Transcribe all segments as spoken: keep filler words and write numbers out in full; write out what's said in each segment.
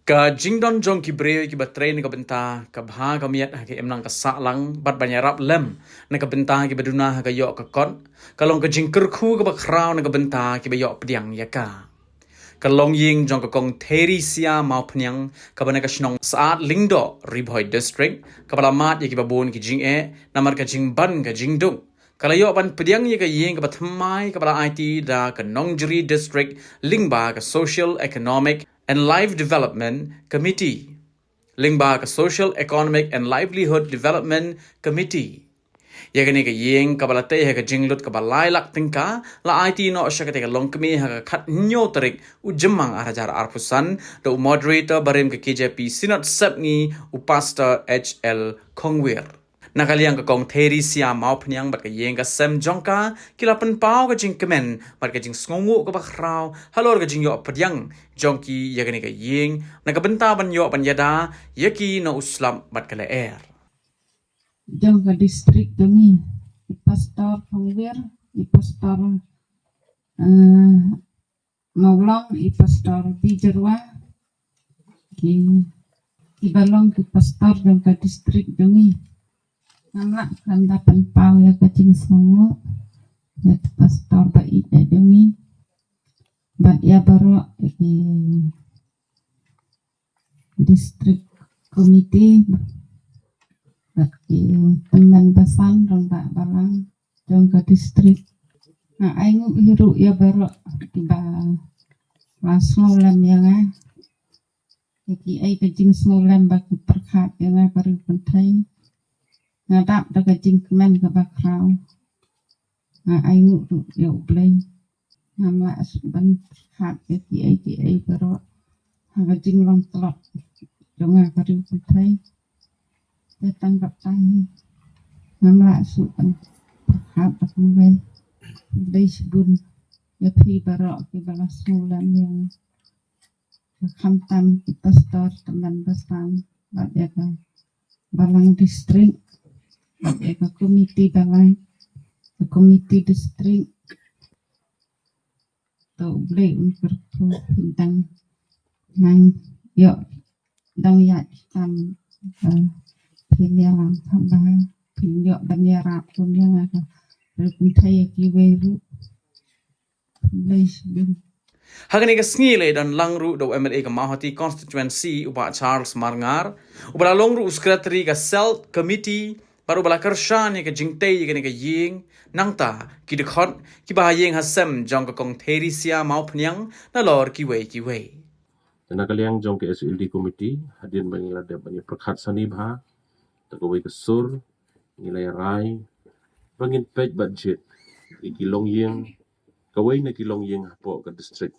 Ka jingdon jong ki briew kiba trei na ka bynta ka bha ka miat ha ka imlang ka sahlang bad ban ïarap lem na ka bynta kiba duna ha ka ïoh ka kot, ka long ka jingkyrkhu kaba khraw na ka bynta kiba ïoh pdiang ïa ka. Ka longïing jong ka Kong Theresia Mawphniang kaba na ka shnong Saat Lyngdoh, Ri Bhoi District, kaba la mad ïa kiba bun ki jingeh namar ka jingban ka jingduk, ka la ïoh ban pdiang ïa ka ïing kaba thymmai kaba la aiti da ka Nongjri District lyngba ka Social, Economic and Life Development Committee. Lyngba ka Social, Economic and Livelihood Development Committee. Ïa kane ka ïing kaba la tei ha ka jinglut kaba lai lak tyngka la aiti noh sha katei ka longkmie ha ka khathynñiew tarik u Jymmang ar hajar arphew san da u moderator barim ka K J P Synod Sepngi, u Pastor H L Khongwir. Na ka liang ka Kong Theresia Mawphniang bad ka ïing ka sem jong ka ki la pynpaw ka jingkmen bad ka jingsngewnguh kaba khraw halor ka jingïoh pdiang jong ki ïa kane ka ïing na ka bynta ban ïoh ban ïada ïa ki na u slap bad ka lyer. Jong ka district jong ngi, i Pastor Khongwir, i Pastor, eh, Mawlong, i Pastor Bijarwa, ki, kiba long ki pastor jong ka district jong ngi. Ngam lah khlem da pynpaw ïa ka jingsngewnguh ïa ki pastor ba ïeit jong ngi bad ïa baroh ki district committee bad ki tymmen basan rangbah balang jong ka district. Nga ainguh hi ruh ïa baroh kiba la sngewlem ïa nga. Ïa kiei ka jingsngewlem ba ki pyrkhat ïa nga ka riewkynthei. Nga dap da ka jingkmen kaba khraw. Nga ainguh ruh ïa U Blei. Ngam lah shuh ban pyrkhat ïa kiei kiei baroh ha ka jinglong tlot jong nga ka riewkynthei. Te tang katta hi ngam lah shuh ban pyrkhat da kumwei. Khublei shibun ïa phi baroh kiba la sngewlem ïa nga. Khamtam ki pastor, tymmen basan bad ïa ka balang district bad ïa ka komiti balang, ka komiti district. To U Blei un kyrkhu phin dang nang ïoh dang ïaid tam, eh, phin ïalam haba phin ïoh ban ïarap kum ïa nga ka riewkynthei ïa kiwei ruh. Khublei shibun. Ha kane ka sngi la ïadon lang ruh da u M L A ka Mawhati Constituency, u Bah Charles Marngar, uba la long ruh u Secretary ka SELT Committee bad uba la kyrshan ïa ka jingtei ïa kane ka ïing. Nangta ki dkhot kiba ha ïing ha sem jong ka Kong Theresia Mawphniang nalor kiwei kiwei. Te na ka liang jong ka S E L D Committee, hadien ba ngi la dep ban ïa pyrkhat sani bha, te kawei ka sur ngi la ïa rai ba ngin peit bad jied ïa ki longïing, kawei na ki longïing hapoh ka district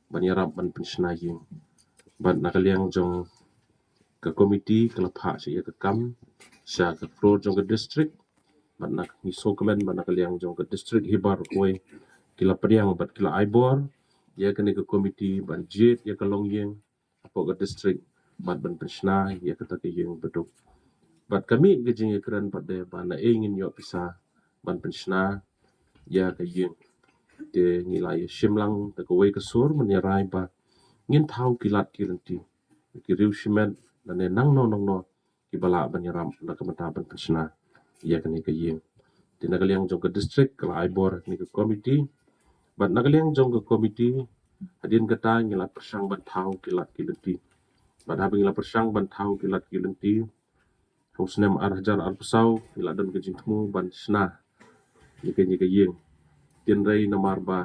ban ïarap ban pynshna ïing. Bad na ka liang jong ka komiti ka la phah sha ïa ka kam sha ka floor jong ka district. Bad na, ngi sngewkmen bad na ka liang jong ka district hi baroh kawei ki la pdiang bad ki la ai bor ïa kane ka komiti ban jied ïa ka longïing hapoh ka district bad ban pynshna ïa kata ka ïing baduk. Bad ka mih ka jingïakren pat de ba naei ngin ïoh pisa ban pynshna ïa ka ïing. Te ngi la ïa shim lang da kawei ka sur ban ïa rai ba ngin thaw ki lad ki lynti, ki riew shimet lane nangno nangno kiba lah ban ïarap na ka bynta ban pynshna ïa kane ka ïing. Te na ka liang jong ka district ka la ai bor ïa kane ka komiti. Bad na ka liang jong ka komiti, hadien kata ngi la pyrshang ban thaw ki lad ki lynti. Bad haba ngi la pyrshang ban thaw ki lad ki lynti, ha u snem ar hajar arphew saw ngi la don ka jingthmu ban shna ïa kane ka ïing. Hynrei namar ba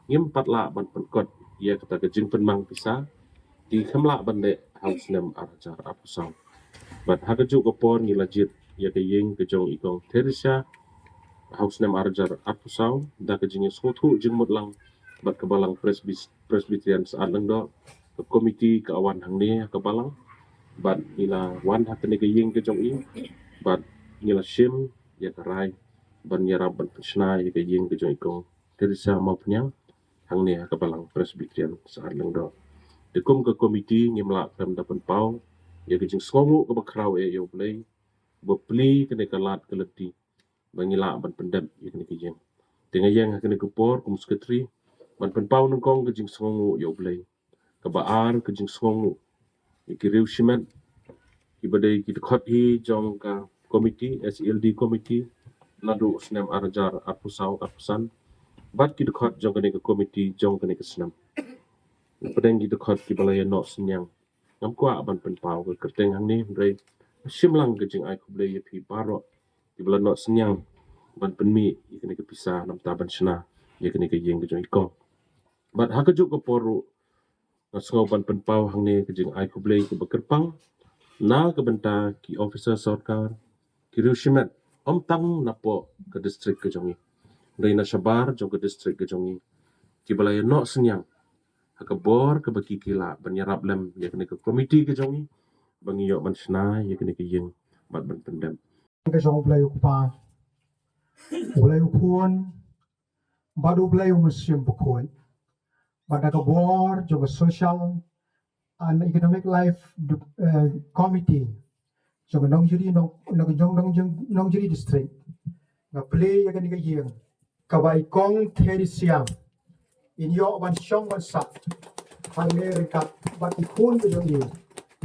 ngim pat lah ban pynkut ïa kata ka jingpynmang pisa, te kam lah ban leh ha u snem ar hajar arphew saw. Bad ha kajuh ka por ngi la jied ïa ka ïing ka jong i Kong Theresia ha u snem ar hajar arphew saw da ka jingïasngewthuh jingmut lang bad ka balang Presbys-, Presbyterian Saat Lyngdoh. Ka komiti ka wan hangne ha ka balang bad ngi la wan ha kane ka ïing ka jong i bad ngi la shim ïa ka rai ban ïarap ban pynshna ïa ka ïing ka jong i Kong Theresia Mawphniang hangne ha ka balang Presbyterian Saat Lyngdoh. Te kum ka komiti ngim lah khlem da pynpaw ïa ka jingsngewnguh kaba khraw eh ïa U Blei ba plie kane ka lad ka lynti ba ngi lah ban pyndep ïa kane ka ïing. Te nga ïeng ha kane ka por kum u sekretari ban pynpaw nyngkong ka jingsngewnguh ïa U Blei. Kaba ar, ka jingsngewnguh ïa ki riew shimet kiba dei ki dkhot hi jong ka komiti, S E L D komiti, naduh snem ar hajar arphew saw arphew san, bad ki dkhot jong kane ka komiti jong kane ka snem. Pdeng ki dkhot kiba la ïa noh synñiang, ngam kwah ban pynpaw ka kyrteng hangne, hynrei shim lang ka jingai khublei ïa phi baroh kiba la noh synñiang ban pynmih ïa kane ka pisa namar ban shna ïa kane ka ïing ka jong i kong. Bad ha kajuh ka por ruh, nga sngew ban pynpaw hangne ka jingai khublei kaba kyrpang na ka bynta ki officer sorkar, ki riew shimet, ym tang napoh ka district ka jong i, hynrei na shabar jong ka district ka jong i, kiba la ïa noh synñiang ha ka bor kaba ki ki lah ban ïarap lem ïa kane ka komiti ka jong i, ba ngi ïoh ban shna ïa kane ka ïing bad ban pyndep. Ka jong U Blei U Kpa, U Blei U Khun, bad U Blei U Mynsiem Bakhuid, bad da ka bor jong ka Social and Economic Life, eh, Committee jong ka Nongjri, nong, nong, jong, nong, jong, Nongjri District, nga plie ïa kane ka ïing kaba i kong Theresia in ïoh ban shong ban sah hangne ryngkat bad ki khun ka jong i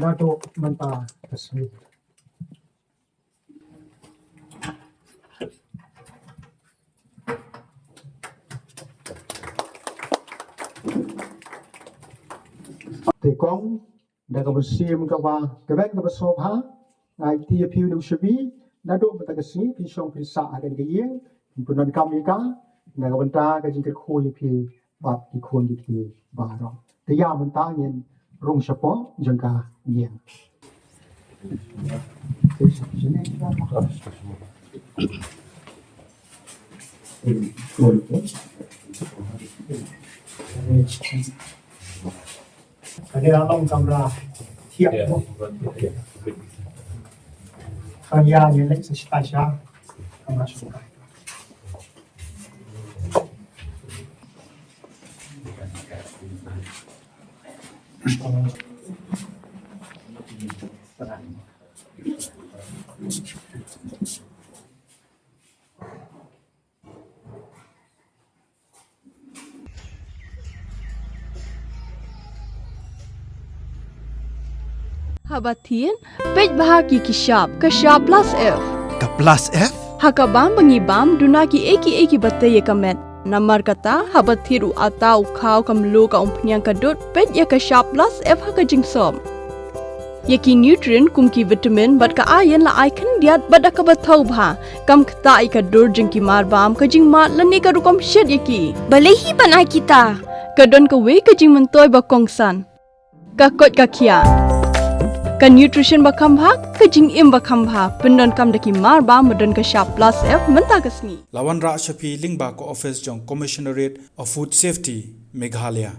naduh mynta ka sngi. Te kong, da ka mynsiem kaba kmen kaba sngewbha, nga aiti ïa phi u nongshemi, naduh mynta ka sngi phin shong phin sah ha kane ka ïing, phin pyndonkam ïa ka na ka bynta ka jingkyrkhu ïa phi bad ki khun ki kti baroh. Te ïa mynta ngin rung shapoh jong ka ïing. Kane ka long kamra thiah mo. Kan ïa ïa leh sa shisha kamra shisha. Haba thied, peit bha ki ki shap, ka shap plus F. Ka plus F? Ha ka bam ba ngi bam, duna kiei kiei kiba tei ïa ka met. Namar kata, haba thied u atta, u khaw, ka mluh, ka umphniang, ka dud, peit ïa ka shap plus F ha ka jingsop. Ïa ki nutrient kum ki vitamin bad ka iron la ai khyndiat bad da kaba thaw bha. Kam ktah ïa ka dur jong ki mar bam, ka jingmad lane ka rukom shet ïa ki. Balei hi ban ai kita? Ka don kawei ka jingmyntoi ba kongsan. Ka koit ka khiah. Ka nutrition ba kham bha, ka jingim ba kham bha. Pyndonkam da ki mar bam ba don ka shap plus F mynta ka sngi. La wanrah sha phi lyngba ka office jong Commissionerate of Food Safety, Meghalaya.